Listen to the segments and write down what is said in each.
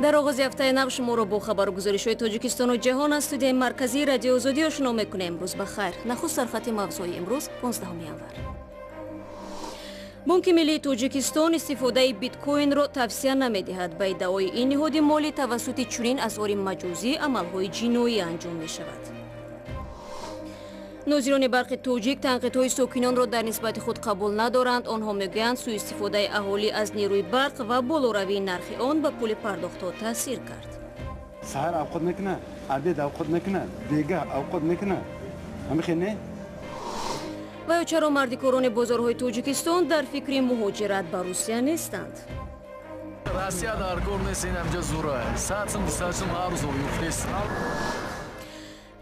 Дар оғози ҳафтаи нав шуморо бо хабару гузоришҳои Тоҷикистону ҷаҳон аз студияи марказии Радиои Озодӣ ошно мекунем. Рӯз ба хайр. Нахуст сархати мавзӯи имрӯз, 15 январ. Бонки миллии Тоҷикистон истифодаи биткоинро тавсия намедиҳад. Ба иддаои ин ниҳоди молӣ, тавассути чунин асъори маҷозӣ амалҳои ҷиноӣ анҷом мешавад. Нозирони барқи тоҷик танқидҳои сокинонро дар нисбати худ қабул надоранд. Онҳо мегӯянд, сӯистифодаи аҳолӣ аз нерӯи барқ ва болоравии нархи он ба пули пардохтҳо таъсир кард. Саҳар авқот мекунад, обед авқот мекунад, бегаҳ авқот мекунад. Ҳамихел не? Ва ё чаро мардикорони бозорҳои Тоҷикистон дар фикри муҳоҷират ба Русия нестанд? Россия дар кор нест, ин ҳамҷа зура. 100 сум, 200 сум ҳар рӯз оюфтест.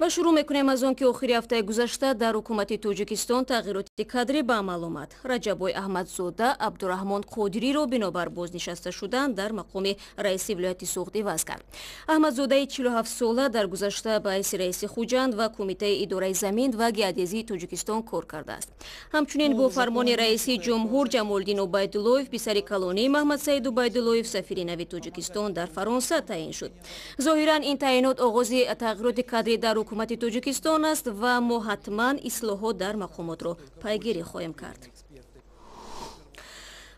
Ва шурӯъ мекунем аз он, ки охири ҳафтаи гузашта дар ҳукумати Тоҷикистон тағйироти кадрӣ ба амал омад. Раҷаббой Аҳмадзода Абдураҳмон Қодириро бинобар бознишаста шудан дар мақоми раиси вилояти Суғд иваз кард. Аҳмадзодаи 47-сола дар гузашта ба ҳайси раиси Хуҷанд ва Кумитаи идораи замин ва геодезии Тоҷикистон кор кардааст. Ҳамчунин бо фармони раиси ҷумҳур Ҷамолиддин Убайдуллоев, писари калонии Маҳмадсаид Убайдуллоев, сафири нави Тоҷикистон дар Фаронса таъин шуд. Зоҳиран, ин таъинот оғози тағйироти кадрӣ дар ҳукумати Тоҷикистон аст ва мо ҳатман ислоҳот дар мақомотро пайгирӣ хоҳем кард.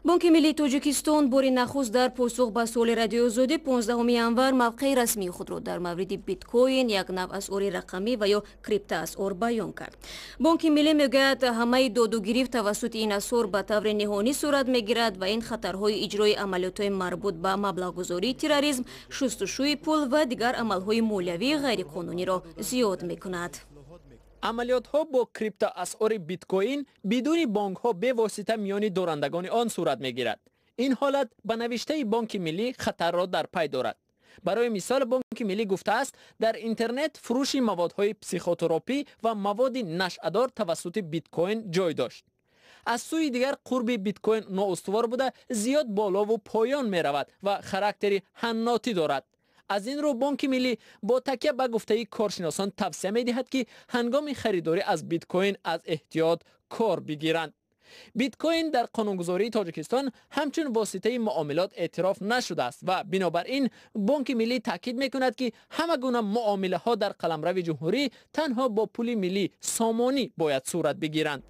Бонки миллии Тоҷикистон бори нахуст дар посух ба суоли Радиои Озодӣ 15 январ мавқеи расмии худро дар мавриди биткоин, як нав асъори рақамӣ ва ё криптоасъор, баён кард. Бонки миллӣ мегӯяд, ҳамаи додугирифт тавассути ин асъор ба таври ниҳонӣ сурат мегирад ва ин хатарҳои иҷрои амалиётҳои марбут ба маблағгузории терроризм, шустушӯи пул ва дигар амалҳои молиявии ғайриқонуниро зиёд мекунад. Амалиётҳо бо криптоасъори биткоин бидуни бонкҳо бевосита миёни дорандагони он сурат мегирад. Ин ҳолат, ба навиштаи Бонки миллӣ, хатарро дар пай дорад. Барои мисол, Бонки миллӣ гуфтааст, дар интернет фурӯши маводҳои психотропӣ ва маводи нашъадор тавассути биткоин ҷой дошт. Аз сӯи дигар, қурби биткоин ноустувор буда, зиёд болову поён меравад ва характери ҳаннотӣ дорад. Аз ин рӯ, Бонки миллӣ бо такя ба гуфтаи коршиносон тавсия медиҳад, ки ҳангоми харидорӣ аз биткоин аз эҳтиёт кор бигиранд. Биткоин дар қонунгузории Тоҷикистон ҳамчун воситаи муомилот эътироф нашудааст ва бинобар ин Бонки миллӣ таъкид мекунад, ки ҳама гуна муомилаҳо дар қаламрави ҷумҳурӣ танҳо бо пули миллӣ, сомонӣ, бояд сурат бигиранд.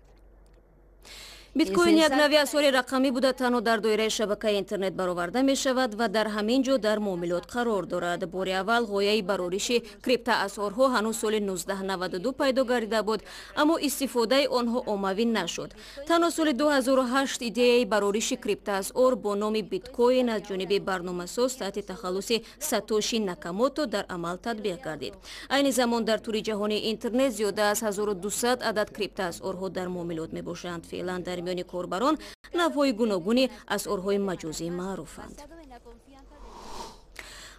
Биткоин як нави асъори рақамӣ буда, танҳо дар доираи шабакаи интернет бароварда мешавад ва дар ҳамин ҷо дар муомилот қарор дорад. Бори аввал ғояи барориши криптоасъорҳо ҳанӯз соли 1992 пайдо гардида буд, аммо истифодаи онҳо оммавӣ нашуд. Танҳо соли 2008 идеяи барориши криптоасъор бо номи биткоин аз ҷониби барномасоз таҳти тахаллуси Сатоши Накамото дар амал татбиқ гардид. Айни замон дар тури ҷаҳонии интернет зиёда аз 1200 адад криптоасъорҳо дар муомилот мебошанд. Феълан дар миёни корбарон навъҳои гуногуни асъорҳои маҷозӣ маъруфанд.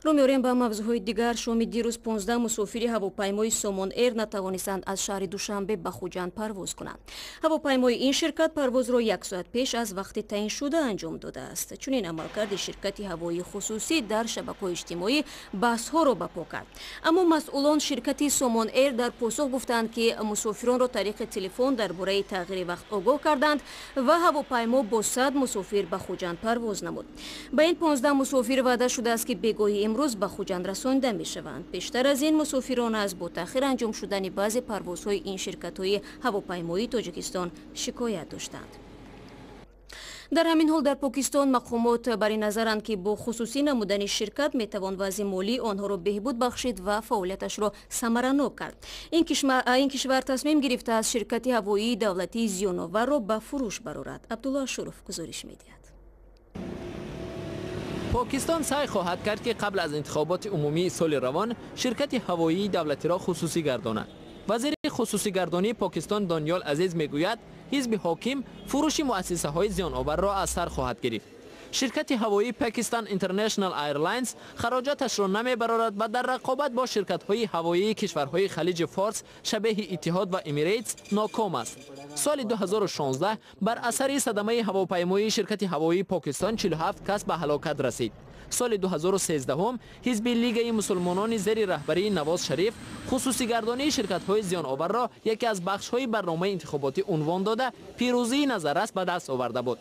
Рӯ меорем ба мавзӯъҳои дигар. Шоми дирӯз 15 мусофири ҳавопаймои Сомон Эйр натавонистанд аз шаҳри Душанбе ба Хуҷанд парвоз кунанд. Ҳавопаймои ин ширкат парвозро як соат пеш аз вақти таъиншуда анҷом додааст. Чунин амалкарди ширкати ҳавоии хусусӣ дар шабакаҳои иҷтимоӣ баҳсҳоро ба по кард, аммо масъулон ширкати Сомон Эйр дар посух гуфтанд, ки мусофиронро тариқи телефон дар бораи тағйири вақт огоҳ карданд ва ҳавопаймо бо 100 мусофир ба Хуҷанд парвоз намуд. Ба ин 15 мусофир ваъда шудааст, ки бегоҳи имрӯз ба Хуҷанд расонида мешаванд. Пештар аз ин мусофирон аз бо таъхир анҷом шудани баъзе парвозҳои ин ширкатҳои ҳавопаймоии Тоҷикистон шикоят доштанд. Дар ҳамин ҳол, дар Покистон мақомот бар ин назаранд, ки бо хусусӣ намудани ширкат метавон вазъи молии онҳоро беҳбуд бахшид ва фаъолияташро самаранок кард. Ин кишвар тасмим гирифтааст, ширкати ҳавоии давлатии зиёноварро ба фурӯш барорад. Абдулло Ашуров гузориш медиҳад. Покистон саъй хоҳад кард, ки қабл аз интихоботи умумии соли равон ширкати ҳавоии давлатиро хусусӣ гардонад. Вазири хусусигардонии Покистон Дониёл Азиз мегӯяд, ҳизби ҳоким фурӯши муассисаҳои зиёноварро аз сар хоҳад гирифт. Ширкати ҳавоии Pakistan International Airlines хароҷоташро намебарорад ва дар рақобат бо ширкатҳои ҳавоии кишварҳои Халиҷи Форс, шабеҳи Иттиҳод ва Эмирейтс, ноком аст. Соли 2016 бар асари садамаи ҳавопаймоии ширкати ҳавоии Покистон 47 кас ба ҳалокат расид. Соли 2013 ҳизби Лигаи мусулмонони зери раҳбарии Навоз Шариф хусусигардонии ширкатҳои зиёноварро яке аз бахшҳои барномаи интихоботӣ унвон дода, пирӯзии назаррас ба даст оварда буд.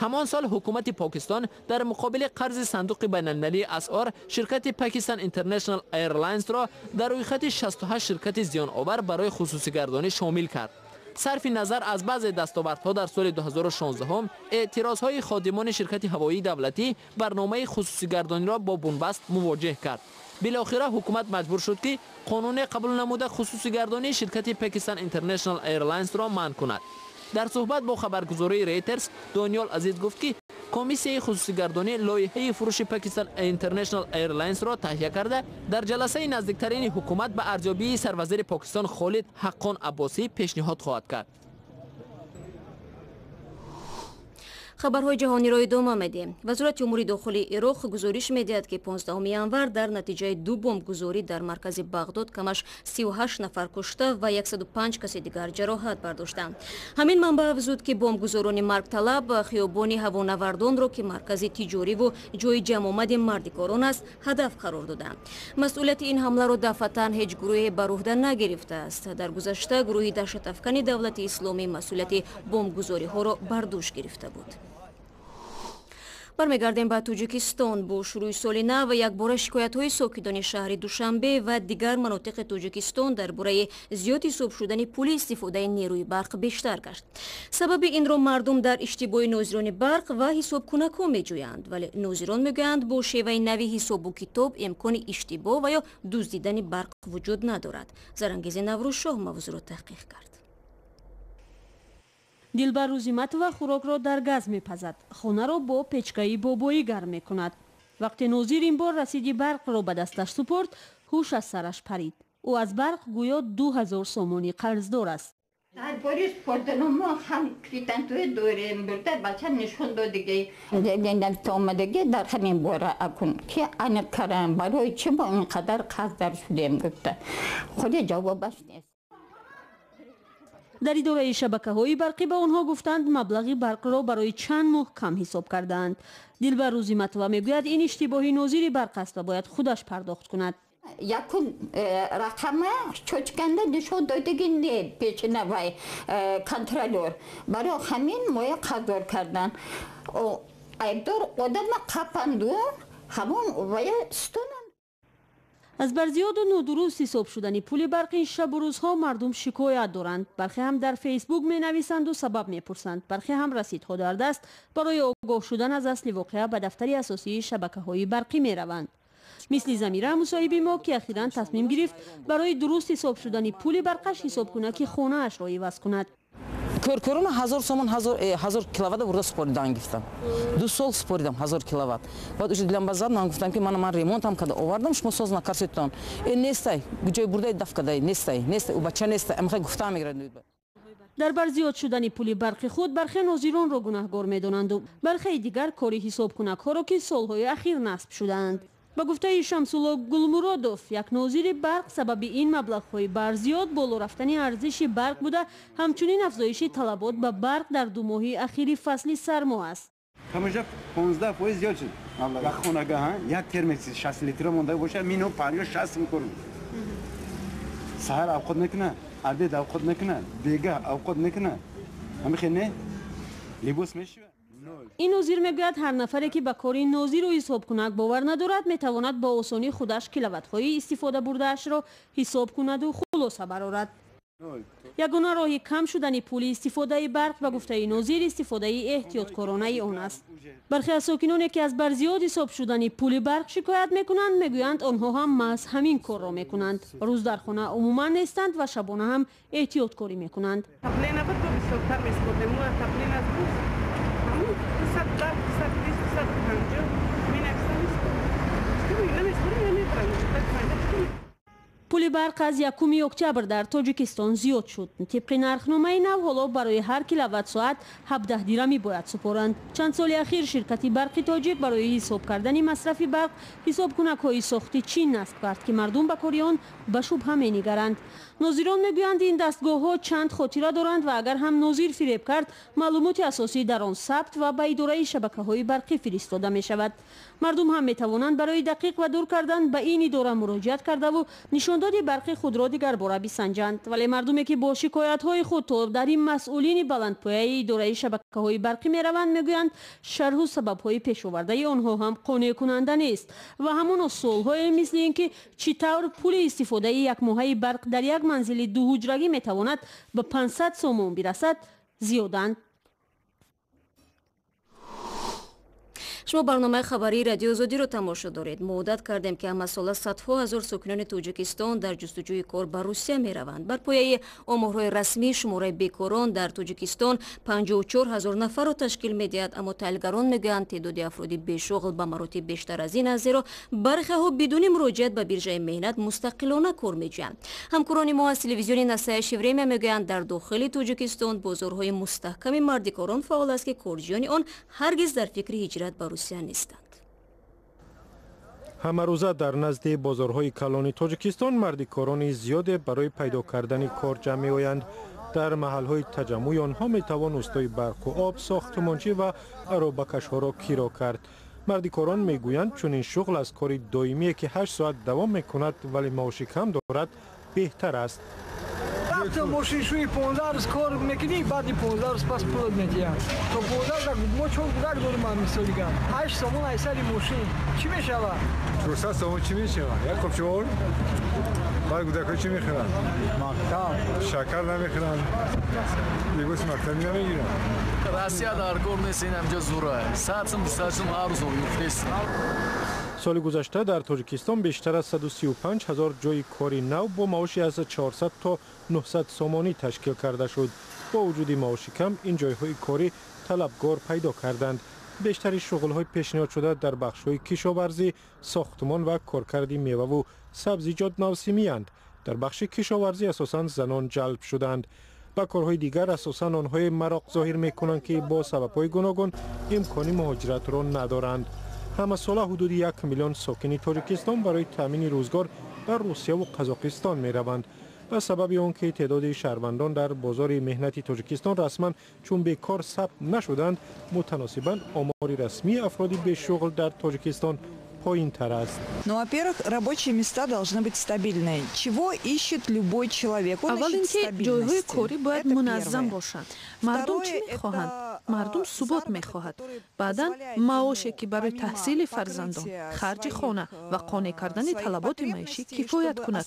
Ҳамон сол ҳукумати Покистон дар муқобили қарзи сандуқи байналмилалии асъор ширкати Pakistan International Airlines-ро дар рӯйхати 68 ширкати зиёновар барои хусусигардонӣ шомил кард. Сарфи назар аз баъзе дастовардҳо дар соли 2016, эътирозҳои ходимони ширкати ҳавоии давлатӣ барномаи хусусигардониро бо бунбаст мувоҷеҳ кард. Билохира ҳукумат маҷбур шуд, ки қонуне қабул намуда хусусигардонии ширкати Pakistan International Airlines-ро манъ кунад. Дар суҳбат бо хабаргузории Рейтерс Дониёл Азиз гуфт, ки комиссияи хусусигардонӣ лоиҳаи фурӯши Pakistan International Airlines-ро таҳия карда, дар ҷаласаи наздиктарини ҳукумат ба арзёбии сарвазири Покистон Холид Ҳаққон Аббосӣ пешниҳод хоҳад кард. Хабарҳои ҷаҳониро идома медиҳем. Вазорати умури дохилии Ироқ гузориш медиҳад, ки 15 январ дар натиҷаи ду бомбгузорӣ дар маркази Бағдод камаш 38 нафар кушта ва 105 каси дигар ҷароҳат бардоштанд. Ҳамин манбаъ афзуд, ки бомбгузорони маргталаб хиёбони ҳавонавардонро, ки маркази тиҷориву ҷои ҷамъомади мардикорон аст, ҳадаф қарор доданд. Масъулияти ин ҳамларо дафъатан ҳеҷ гурӯҳе бар уҳда нагирифтааст. Дар гузашта гурӯҳи даҳшатафкани давлати исломӣ масъулияти бомбгузориҳоро бар дӯш гирифта буд. Бармегардем ба Тоҷикистон. Бо шурӯи соли нав якбора шикоятҳои сокинони шаҳри Душанбе ва дигар манотиқи Тоҷикистон дар бораи зиёд ҳисоб шудани пули истифодаи нерӯи барқ бештар гашт. Сабаби инро мардум дар иштибоҳи нозирони барқ ва ҳисобкунакҳо меҷӯянд, вале нозирон мегӯянд, бо шеваи нави ҳисобу китоб имкони иштибоҳ ва ё дуздидани барқ вуҷуд надорад. Зарангези Наврӯзшоҳ мавзӯъро таҳқиқ кард. Дилбар Рӯзиматова хӯрокро дар газ мепазад, хонаро бо печкаи бобоӣ гарм мекунад. Вақте нозир ин бор расиди барқро ба дасташ супорд, ҳуш аз сараш парид. Ӯ аз барқ гӯё 2000 сомонӣ қарздор аст. Дар бори супордану мо ҳам квитантуе дорем, бурда бачам нишон додиги. Омадагӣ дар ҳамин бора акун ки аниқ кардан, барои чӣ мо ин қадар қарздар шудем гуфта. Худи ҷавобаш нест. Дар идораи шабакаҳои барқӣ ба онҳо гуфтанд, маблағи барқро барои чанд моҳ кам ҳисоб кардаанд. Дилбар Рӯзиматова мегӯяд, ин иштибоҳи нозири барқ аст ва бояд худаш пардохт кунад. Якун рақама чочканда нишон додиги не печина вай контролёр. Барои ҳамин моя қарздор кардан. Айбдор одама қапанду ҳамон вая стонанд. Аз барзиёду нодуруст ҳисоб шудани пули барқ ин шабу рӯзҳо мардум шикоят доранд. Бархе ҳам дар Фейсбук менависанду сабаб мепурсанд, бархе ҳам расидҳо дар даст барои огоҳ шудан аз асли воқеа ба дафтари асосии шабакаҳои барқӣ мераванд. Мисли Замира мусоҳиби мо, ки ахиран тасмим гирифт барои дуруст ҳисоб шудани пули барқаш ҳисобкунаки хонаашро иваз кунад. Коркорона 1000 сомон 1000 киловатт бурда супоридан гирифтам. 2 сол супоридам 1000 киловатт. Баъд уже дилам базад, ман гуфтам, ки ман ремонтам карда овардам, шумо соз накарсетон. Нестай, ҷой бурдаи даф кадай, нестай, нестай, у бача нестай, амхай гуфта мегирад. Дар бар зиёд шудани пули барқи худ бархе нозиронро гунаҳгор медонанду бархеи дигар кори ҳисобкунакҳоро, ки солҳои ахир насб шудаанд. Ба гуфтаи Шамсулло Гулмуродов, як нозири барқ, сабаби ин маблағҳои барзиёд боло рафтани арзиши барқ буда, ҳамчунин афзоиши талабот ба барқ дар 2 моҳи ахири фасли сармо аст. Камаша 15% зиёд шуд. Як хонага як термос 60 литра монда бошад, мино 50-60 мекунем. Саҳар авқот мекунад, обед авқот мекунад, бегаҳ авқот мекунад. Ҳамин хел не? Либос мешӯяд. Ин нозир мегӯяд, ҳар нафаре, ки ба кори нозиру ҳисобкунак бовар надорад, метавонад бо осонӣ худаш киловаттҳои истифода бурдаашро ҳисоб кунаду хулоса барорад. Ягона роҳи кам шудани пули истифодаи барқ, ба гуфтаи нозир, истифодаи эҳтиёткоронаи он аст. Бархе аз сокиноне, ки аз барзиёд ҳисоб шудани пули барқ шикоят мекунанд, мегӯянд, онҳо ҳам маҳз ҳамин корро мекунанд. Рӯз дар хона умуман нестанд ва шабона ҳам эҳтиёткорӣ мекунанд. Пули барқ аз 1 октябр дар Тоҷикистон зиёд шуд. Тибқи нархномаи нав ҳоло барои ҳар киловатт-соат 17 дирамӣ бояд супоранд. Чанд соли ахир ширкати барқи тоҷик барои ҳисоб кардани масрафи барқ ҳисобкунакҳои сохти Чин насб кард, ки мардум ба кори он ба шубҳа менигаранд. Нозирон мегӯянд, ин дастгоҳҳо чанд хотира доранд ва агар ҳам нозир фиреб кард, маълумоти асосӣ дар он сабт ва ба идораи шабакаҳои барқӣ фиристода мешавад. Мардум ҳам метавонанд барои дақиқ ва дур кардан ба ин идора муроҷиат кардаву нишондоди барқи худро дигарбора бисанҷанд. Вале мардуме ки бо шикоятҳои худ то дар ин масъулини баландпояи идораи шабакаҳои барқӣ мераванд, мегӯянд шарҳу сабабҳои пешовардаи онҳо ҳам қонеъкунанда нест ва ҳамон суолҳое мисли ин ки чӣ тавр пули истифодаи якмоҳаи барқ дар як манзили дуҳуҷрагӣ метавонад ба 500 сомон бирасад зиёданд. Шумо барномаи хабарии Радиои Озодиро тамошо доред. Мо одат кардем, ки ҳамасола садҳо ҳазор сокинони Тоҷикистон дар ҷустуҷӯи кор ба Русия мераванд. Бар пояи оморҳои расмӣ шумораи бекорон дар Тоҷикистон 54 ҳазор нафарро ташкил медиҳад, аммо таҳлилгарон мегӯянд теъдоди афроди бешуғл ба маротиб бештар аз ин аст, зеро бархеҳо бидуни муроҷиат ба биржаи меҳнат мустақилона кор меҷӯянд. Ҳамкорони мо аз телевизиони Настоящее время мегӯянд дар дохили Тоҷикистон бозорҳои мустаҳками мардикорон фаъол аст, ки корҷиёни он ҳаргиз дар фикри ҳиҷрат ба Русия нестанд. Ҳамарӯза дар назди бозорҳои калони Тоҷикистон мардикорони зиёде барои пайдо кардани кор ҷамъ меоянд. Дар маҳалҳои таҷаммӯи онҳо метавон устои барқу об, сохтмончӣ ва аробакашҳоро киро кард. Мардикорон мегӯянд чунин шуғл аз кори доимие ки 8 соат давом мекунад, вале маоши кам дорад, беҳтар аст. Мошиншӯи 15 рӯз кор мекунӣ, баъди 15 рӯз пас пулат медиҳанд. То 15 рӯз мо чор гудак дорем, мисолиган 8 сомон аз сари мошин чӣ мешавад? 400 сомон чӣ мешавад? Як қопча орд? Баъд гудакҳо чӣ мехӯранд? Мактаб шакар намехӯранд, либоси мактабӣ намегиранд. Россия дар кор нест, ин ҳамҷа зура. 100 сум, 200 сум ҳар рӯз юфтест. Соли гузашта дар Тоҷикистон бештар аз 135 ҳазор ҷойи кори нав бо маоши аз 400 то 900 сомонӣ ташкил карда шуд. Бо вуҷуди маоши кам ин ҷойҳои корӣ талабгор пайдо карданд. Бештари шуғлҳои пешниҳодшуда дар бахшҳои кишоварзӣ, сохтмон ва коркарди меваву сабзиҷот мавсимиянд. Дар бахши кишоварзӣ асосан занон ҷалб шуданд. Ба корҳои дигар асосан онҳое мароқ зоҳир мекунанд, ки бо сабабҳои гуногун имкони муҳоҷиратро надоранд. Ҳамасола ҳудуди 1 миллион сокини Тоҷикистон барои таъмини рӯзгор ба Русияву Қазоқистон мераванд. Ба сабаби он ки теъдоди шаҳрвандон дар бозори меҳнати Тоҷикистон расман чун бекор сабт нашуданд, мутаносибан омори расмии афроди бешуғл дар Тоҷикистон поинтар аст. Ну, во-первых, рабочие места должны быть стабильные. Чего ищет любой человек? Он Аввал ищет ин ки ҷойҳои стабильности. корӣ бояд Это муназзам первое. бошанд. Мардум чӣ Второе, мехоҳанд? это, Мардум субот мехоҳад. Баъдан маоше ки барои таҳсили фарзандон, харҷи хона ва қонеъ кардани талаботи маишӣ кифоят кунад.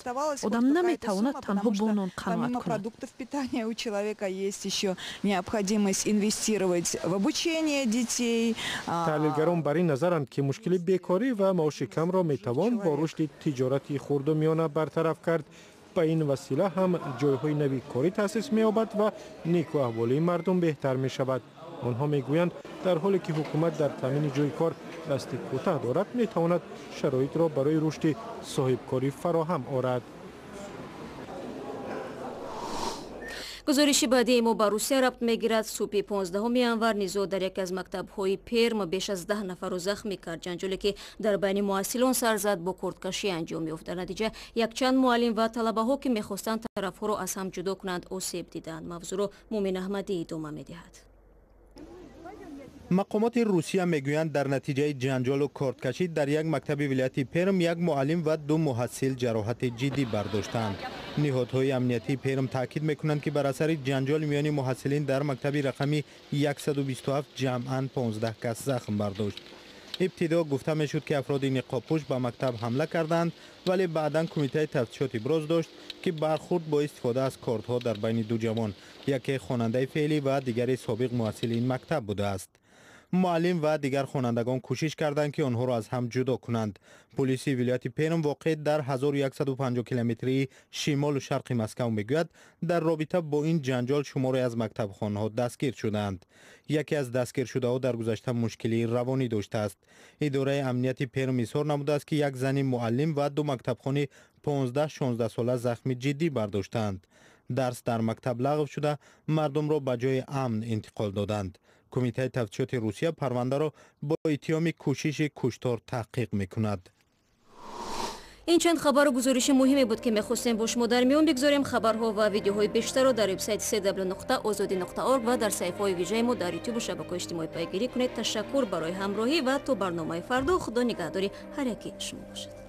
Одам наметавонад танҳо бо нон қаноат Помимо кунад. продуктов питания у человека есть еще необходимость инвестировать в обучение детей. Таҳлилгарон бар ин назаранд, ки мушкили бекорӣ ва маоши камро метавон бо рушди тиҷорати хурду миёна бартараф кард. Ба ин васила ҳам ҷойҳои нави корӣ таъсис меёбад ва некуаҳволии мардум беҳтар мешавад. Онҳо мегӯянд, дар ҳоле ки ҳукумат дар таъмини ҷойи кор дасти кӯтаҳ дорад, метавонад шароитро барои рушди соҳибкорӣ фароҳам орад. Гузориши баъдии мо ба Русия рабт мегирад. Субҳи 15 январ низоъ дар яке аз мактабҳои Перм беш аз 10 нафарро захмӣ кард. Ҷанҷоле ки дар байни муҳассилон сар зад, бо кордкашӣ анҷом ёфт. Дар натиҷа якчанд муаллим ва талабаҳо, ки мехостанд тарафҳоро аз ҳам ҷудо кунанд, осеб диданд. Мавзӯъро Мумин Аҳмадӣ идома медиҳад. Мақомоти Русия мегӯянд, дар натиҷаи ҷанҷолу кордкашӣ дар як мактаби вилояти Перм як муаллим ва ду муҳассил ҷароҳати ҷиддӣ бардоштаанд. Ниҳодҳои амниятии Перм таъкид мекунанд, ки бар асари ҷанҷол миёни муҳассилин дар мактаби рақами 127 ҷамъан 15 кас захм бардошт. Ибтидо гуфта мешуд, ки афроди ниқобпӯш ба мактаб ҳамла карданд, вале баъдан кумитаи тафтишот иброз дошт, ки бархурд бо истифода аз кордҳо дар байни ду ҷавон, яке хонандаи феълӣ ва дигари собиқ муҳассили ин мактаб будааст. Муаллим ва дигар хонандагон кӯшиш карданд, ки онҳоро аз ҳам ҷудо кунанд. Полиси вилояти Перм, воқеъ дар 1150 километрии шимолу шарқи Москав, мегӯяд, дар робита бо ин ҷанҷол шуморе аз мактабхонаҳо дастгир шудаанд. Яке аз дастгиршудаҳо дар гузашта мушкилии равонӣ доштааст. Идораи амнияти Перм изҳор намудааст, ки як зани муаллим ва ду мактабхони 15-16 сола захми ҷиддӣ бардоштаанд. Дарс дар мактаб лағв шуда, мардумро ба ҷои амн интиқол доданд. Кумитаи тафтишоти Русия парвандаро бо иттиҳоми кӯшиши куштор таҳқиқ мекунад. Ин чанд хабару гузориши муҳиме буд, ки мехостем бо шумо дар миён бигзорем. Хабарҳо ва видеоҳои бештарро дар вебсайти cw.ozodi.org ва дар саҳифаҳои вижаи мо дар ютубу шабакаҳои иҷтимоӣ пайгирӣ кунед. Ташаккур барои ҳамроҳӣ ва то барномаи фардо. Худо нигаҳдори ҳар яки шумо бошад.